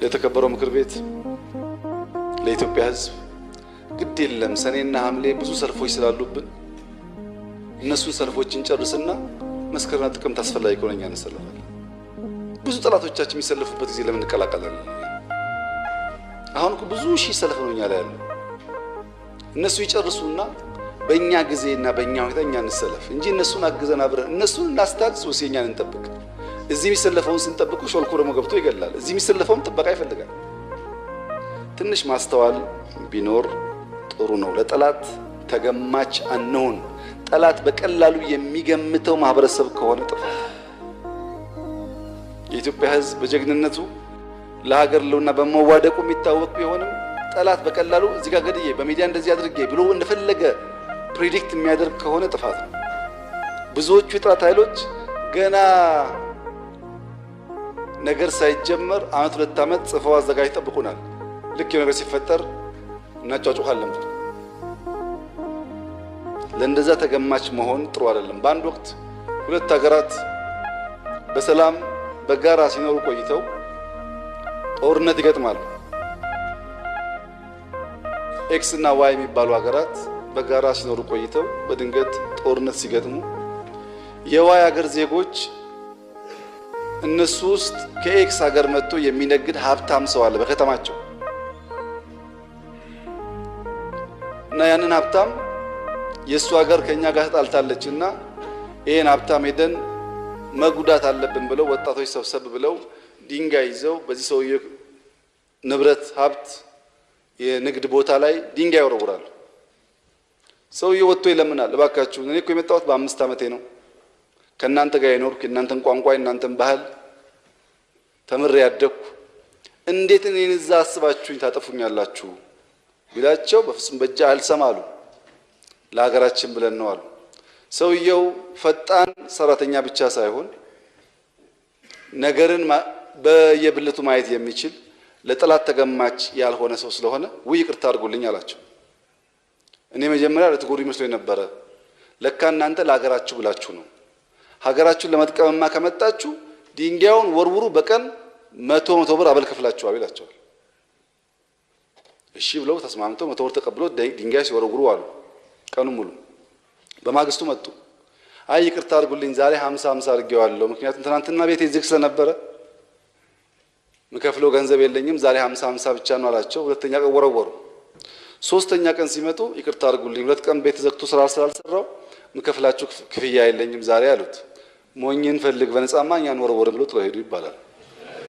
ለተከበረው ምክር ቤት፣ ለኢትዮጵያ ሕዝብ ግድ የለም፣ ሰኔና ሐምሌ ብዙ ሰልፎች ስላሉብን እነሱን ሰልፎች እንጨርስና መስከረምና ጥቅምት አስፈላጊ ከሆነ እኛ እንሰለፋለን። ብዙ ጠላቶቻችን የሚሰለፉበት ጊዜ ለምን እንቀላቀላለን? አሁን እኮ ብዙ ሺህ ሰልፍ ነው እኛ ላይ ያለው። እነሱ ይጨርሱና በእኛ ጊዜና በእኛ ሁኔታ እኛ እንሰለፍ እንጂ እነሱን አግዘን አብረን እነሱን እናስታግስ ወይስ የእኛን እንጠብቅ? እዚህ የሚሰለፈውን ስንጠብቁ ሾልኮ ደግሞ ገብቶ ይገላል። እዚህ የሚሰለፈውም ጥበቃ ይፈልጋል። ትንሽ ማስተዋል ቢኖር ጥሩ ነው። ለጠላት ተገማች አንሁን። ጠላት በቀላሉ የሚገምተው ማህበረሰብ ከሆነ ጥፋት። የኢትዮጵያ ሕዝብ በጀግንነቱ ለሀገር ህልውና በመዋደቁ የሚታወቅ ቢሆንም ጠላት በቀላሉ እዚህ ጋር ገድዬ፣ በሚዲያ እንደዚህ አድርጌ ብሎ እንደፈለገ predict የሚያደርግ ከሆነ ጥፋት ነው። ብዙዎቹ የጠላት ኃይሎች ገና ነገር ሳይጀመር አመት 2 አመት ጽፈው አዘጋጅ ይጠብቁናል። ልክ የሆነ ነገር ሲፈጠር እናጫጩኻለን። ለእንደዛ ተገማች መሆን ጥሩ አይደለም። በአንድ ወቅት ሁለት ሀገራት በሰላም በጋራ ሲኖሩ ቆይተው ጦርነት ይገጥማሉ። X እና Y የሚባሉ ሀገራት በጋራ ሲኖሩ ቆይተው በድንገት ጦርነት ሲገጥሙ የ Y ሀገር ዜጎች እነሱ ውስጥ ከ X ሀገር መጥቶ የሚነግድ ሀብታም ሰው አለ በከተማቸው፣ እና ያንን ሀብታም የእሱ ሀገር ከእኛ ጋር ተጣልታለች እና ይሄን ሀብታም ሄደን መጉዳት አለብን ብለው ወጣቶች ሰብሰብ ብለው ድንጋይ ይዘው በዚህ ሰውዬ ንብረት፣ ሀብት፣ የንግድ ቦታ ላይ ድንጋይ ይወረውራሉ። ሰውዬው ወጥቶ ይለምናል። እባካችሁ፣ እኔ እኮ የመጣሁት በ5 ዓመቴ ነው። ከእናንተ ጋር የኖርኩ፣ የእናንተን ቋንቋ፣ የእናንተን ባህል ተምሬ ያደግኩ፣ እንዴት እኔን እዛ አስባችሁኝ ታጠፉኛላችሁ? ቢላቸው በፍጹም በእጃ አልሰማ አሉ። ለሀገራችን ብለን ነው አሉ። ሰውየው ፈጣን ሰራተኛ ብቻ ሳይሆን ነገርን በየብልቱ ማየት የሚችል፣ ለጠላት ተገማች ያልሆነ ሰው ስለሆነ ውይ ይቅርታ አድርጉልኝ አላቸው። እኔ መጀመሪያ ልትጎዱ ይመስሎኝ ነበረ። ለካ እናንተ ለሀገራችሁ ብላችሁ ነው። ሀገራችሁን ለመጥቀምማ ከመጣችሁ ድንጋዩን ወርውሩ፣ በቀን 100 100 ብር አበል ከፍላችኋል ይላቸዋል። እሺ ብለው ተስማምተው 100 ብር ተቀብሎ ድንጋይ ሲወረውሩ አሉ ቀኑ ሙሉ። በማግስቱ መጡ። አይ ይቅርታ አድርጉልኝ፣ ዛሬ 50 50 አድርጌዋለሁ። ምክንያቱም ትናንትና ቤቴ ዝግ ስለነበረ ምከፍለው ገንዘብ የለኝም። ዛሬ 50 50 ብቻ ነው አላቸው። ሁለተኛ ቀን ወረወሩ። ሶስተኛ ቀን ሲመጡ ይቅርታ አድርጉልኝ፣ 2 ቀን ቤት ዘግቶ ስራ ስላልሰራው ምከፍላችሁ ክፍያ የለኝም ዛሬ አሉት። ሞኝን ፈልግ፣ በነጻማ እኛን ወረወርን ብሎ ጥለው ሄዱ ይባላል።